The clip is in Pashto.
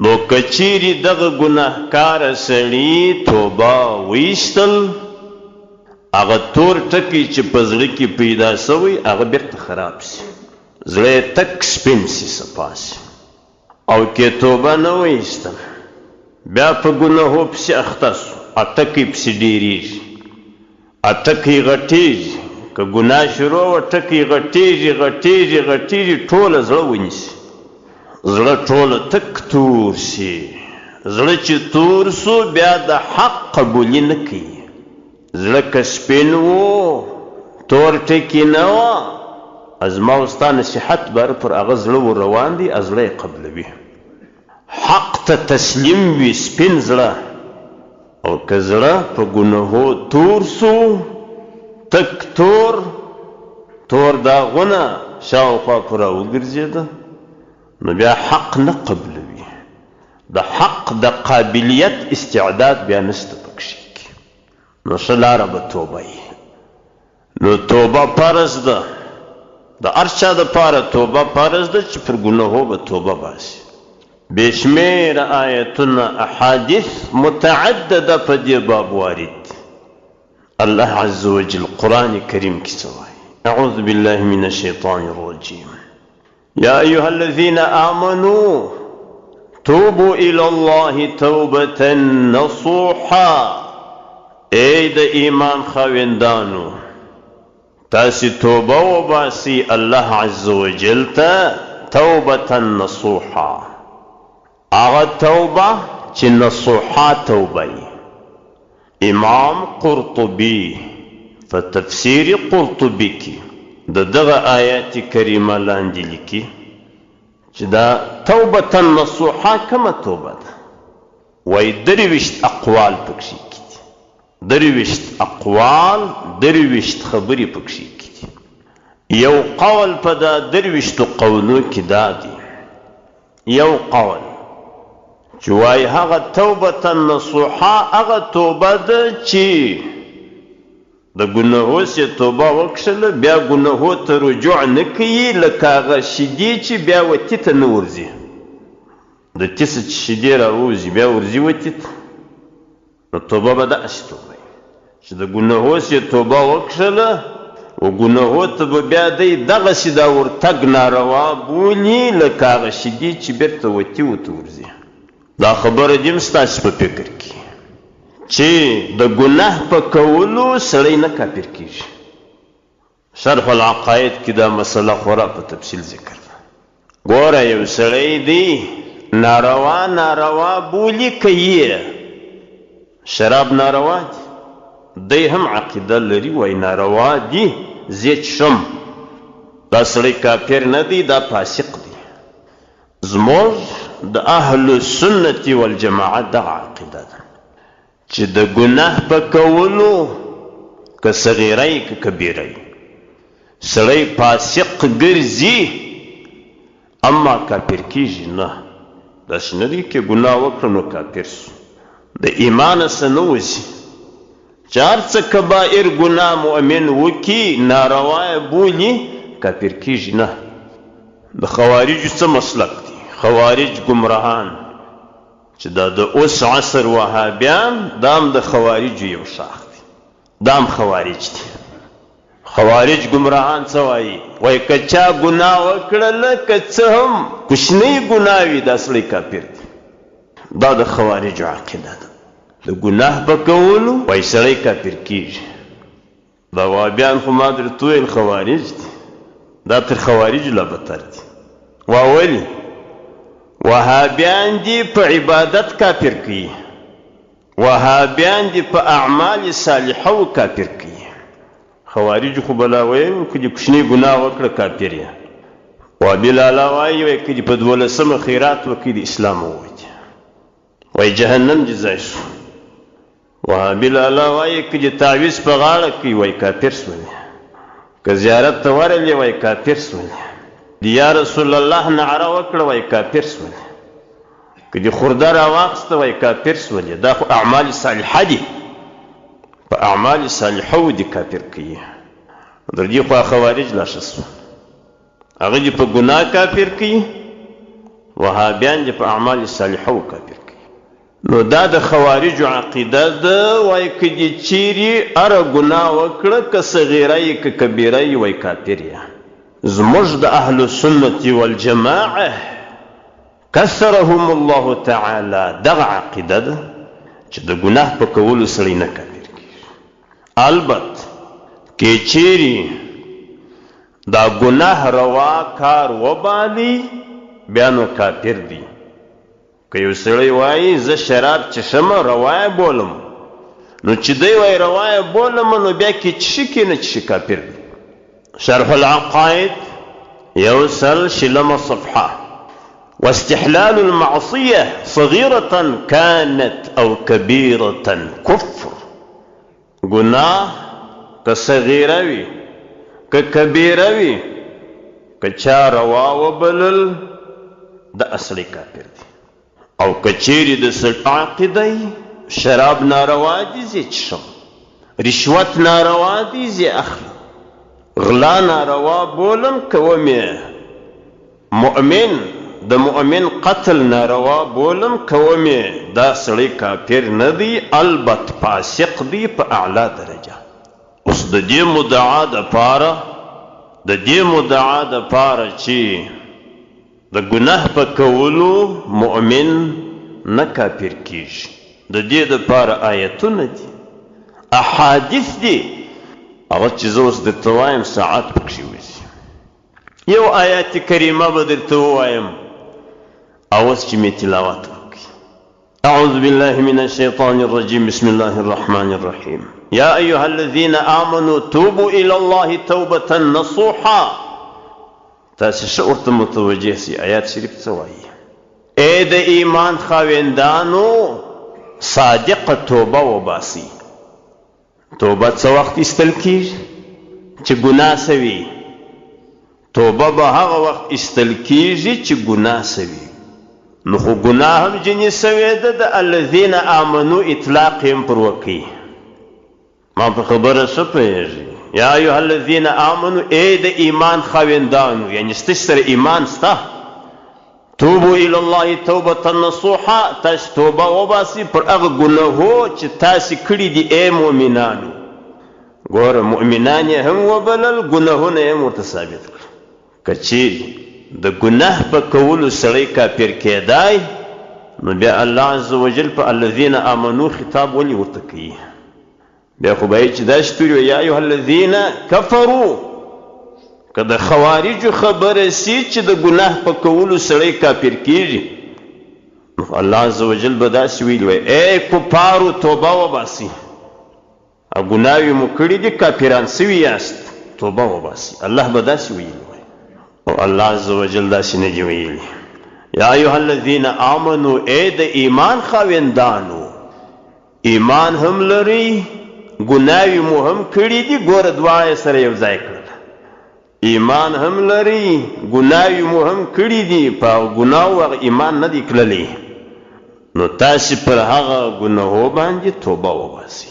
نو که چیرې دغه ګناهکاره سړي توبه وایستل، هغه تور ټکی چې په زړه کې پیدا شوی هغه بیرته خراب شي، زړه یې تک سپین شي، صفا شي. او که توبه نه وایستل، بیا په ګناهو پسې اخته شو، ټکی پسې ډیریږي. ټکی غټیږي، که ګناه شروع وه ټکی غټیږي غټیږي غټیږي ټوله زړه ونیسي، زړه ټوله تک تور شي، زړه چې تور شو بیا د حق قبولي نه کوي، زړه که سپین وو تور ټکی نه وه زما او ستا نصیحت بر پر هغه زړه ور روان دی، زړه یې قبلوي، حق ته تسلیم وي سپین زړه. او که زړه په ګنهو تور سو، تک تور، تور داغونه شاوخوا پر راوګرځېده، نو بیا حق نه قبلوي، د حق د قابلیت استعداد بیا نشته پکښې کې، نو ښه لاره به توبه وي. نو توبه فرض ده، د هر چا دپاره توبه فرض ده چې پر ګناهو به توبه باسي. بې شمېره آیتونه احادیث متعدده په دې باب وارد دي. الله عز وجل قرآن کریم کې څه وایي؟ اعوذ بالله من الشیطان الرجیم یا ایها الذین آمنو توبوا الی الله توبة نصوحا، ای د ایمان خاوندانو تاسې توبه وباسئ الله عز وجل ته توبة نصوحا، هغه توبه چې نصوحا توبه وي. امام قرطبي په تفسیر قرطبي کې د دغه آیات کریمه لاندې لیکي چې دا توبة نصوحا کومه توبه ده؟ وایي 23 اقوال پکښې کې دي، 23 اقوال، 23 خبرې پکښې کې دي. یو قول په دا 23 قولو کې دا دی، یو قول چې وایي هغه توبة نصوحا هغه توبه ده چې د ګناهو سې توبه وکښله، بیا ګناهو ته رجوع نه کوي، لکه هغه شیدې چې بیا وتي ته نه ورځي، د تي څه چې شیدې راووځي بیا ورځي وتي ته، نو توبه به داسې توبه وي چې د ګناهو سې توبه وکښله و ګناهو ته به بیا دی دغسې دا ورتګ ناروا بولي لکه هغه شیدې چې بیرته وتي ورته ورځي. دا خبره دې هم ستاسې په فکر کې چې د ګناه په کولو سړی نه کافر کېږي. شرح العقاید کې دا مسله خورا په تفصیل ذکر ده. ګوره یو سړی دی ناروا ناروا بولي کوي، شراب ناروا دي، دی هم عقیده لري وایي ناروا دي زه څښم، دا سړی کافر نه دی، دا فاسق دی. زموږ د اهل السنت والجماعت دغه عقیده ده چې د ګناه په کولو که صغیره یې که کبیره یې سړی فاسق ګرځي اما کافر کیږي نه. داسې نه دی که ګناه وکړه نو کافر شو، د ایمانه څه نه وځي. چې هر څه کبائر ګناه مؤمن وکړي ناروا یې بولي کافر کیږي نه. د خوارجو څه مسلک دی؟ خوارج ګمراهان چې دا د اوس عصر وهابیان دا هم د خوارجو یو شاخ دی، دا هم خوارج دي. خوارج ګمراهان څه وایي؟ وایي که چا ګناه وکړله که څه هم کوچنۍ ګناه وي دا سړی کافر دی. دا د خوارجو عقیده ده، د ګناه په کولو وایي سړی کافر کیږي. دا وهابیان خو ما درته وویل خوارج دي، دا تر خوارجو لا بدتر دي. وا ولې؟ وهابیان دي په عبادت کافر کوي، وهابیان دي په اعمال صالحو کافر کوي. خوارجو خو به لا ویل که دې کوچنۍ ګناه وکړه کافر یې. وهابي لالا وایي وایي که دې په دولسمه خیرات وکړي د اسلام ووتې، وایي جهنم دې ځای شو. وهابي لالا وایي که دې تعویذ په غاړه کړي وایي کافر شولې، که زیارت ته ورغلې وایي کافر شولې، د یا رسول الله نعره وکړه وایي کافر شولې، که دې خورده راواخیسته وایي کافر شولې. دا خو اعمال صالحه دي، په اعمال صالحو دې کافر کوي. در دې خوا خوارج لا ښه شوه، هغه دې په ګناه کافر کوي وهابیان دې په اعمال صالحه کافر کوي. نو دا د خوارجو عقیده ده، وایي که دې چیرې هره ګناه وکړه، که صغیره یې که کبیره یې، وایي کافر یې. زموږ د اهل السنة والجماعة کثرهم الله تعالی دغه عقیده ده چې د ګناه په کولو سړی نه کافر کیږي. البت که چیرې دا ګناه روا کار وبالي بیا نو کافر دی. که یو سړی وایي زه شراب چښم روا یې بولم، نو چې دی وایي روا یې بولم نو بیا که چښي که نه چښي کافر دی. شرح العقائد 120 صفحه. واستحلال المعصية صغيرة كانت أو كبيرة كفر. ګناه که صغیره وي که کبیره وي، که چا روا وبلل د اصلي کافر دی. او که چیرې د سړي عقیده وي شراب ناروا دي زه څښم، رشوت ناروا دی زه اخلم، غلا ناروا بولم کوم یې، مؤمن د مؤمن قتل ناروا بولم کوم یې، دا سړی کافر نه دی، البت فاسق دی په اعلی درجه. اوس د دې مدعا د پاره، د دې مدعا د پاره چې د ګناه په کولو مؤمن نه کافر کیږي، د دې د پاره آیتونه دي، احادیث دي، هغه چې زه اوس درته وایم ساعت پکښې وځي. یو آیات کریمه به درته ووایم او اوس چې مې تلاوت وکړي. اعوذ بالله من الشیطان الرجیم، بسم الله الرحمن الرحیم. یا ایها الذین آمنوا توبوا الی الله توبة نصوحا. تاسې ښه ورته متوجه سئ، آیات شریف څه وایي؟ ای د ایمان خاوندانو صادقه توبه وباسئ. توبه څه وخت ایستل کیږي؟ چې ګناه سوي. توبه به هغه وخت ایستل کیږي چې ګناه سوي. نو خو ګناه هم جنې سوې ده، د الذین آمنو اطلاق یې هم پر وکړي. ما په خبره ښه پوهېږئ؟ یا ایها الذین آمنو، ای د ایمان خاوندانو، یعنې ستاسو سره ایمان سته، توبو الی الله توبة نصوحا، تاسو توبه وباسئ پر هغه ګناهو چې تاسو کړي دي ای مؤمنانو. ګوره مؤمنان یې هم وبلل، ګناهونه یې هم ورته ثابت کړل. که چیرې د ګناه په کولو سړی کافر کېدای نو بیا الله عز وجل په الذین آمنو خطاب ولې ورته کوي؟ بیا خو به یې چې داسې توري وایي یا ایها الذین کفرو. که د خوارجو خبره سي چې د ګناه په کولو سړی کافر کیږي، نو الله عز وجل به داسې ویلي وای ای کفارو توبه وباسئ، او ګناوې مو کړي دي، کافران سوي یاست، توبه وباسئ. الله به داسې ویلي وای، او الله عز وجل داسې نه دي ویلي. یا ایها الذین آمنو، ای د ایمان خاوندانو، ایمان هم لرئ، ګناوې مو هم کړي دي. ګوره دواړه یې سره یو ځای کړل، ایمان هم لرئ، ګناوې مو هم کړي دي، په هغه ګناو هغه ایمان نه دی کللی، نو تاسې پر هغه ګناهو باندې توبه وباسئ.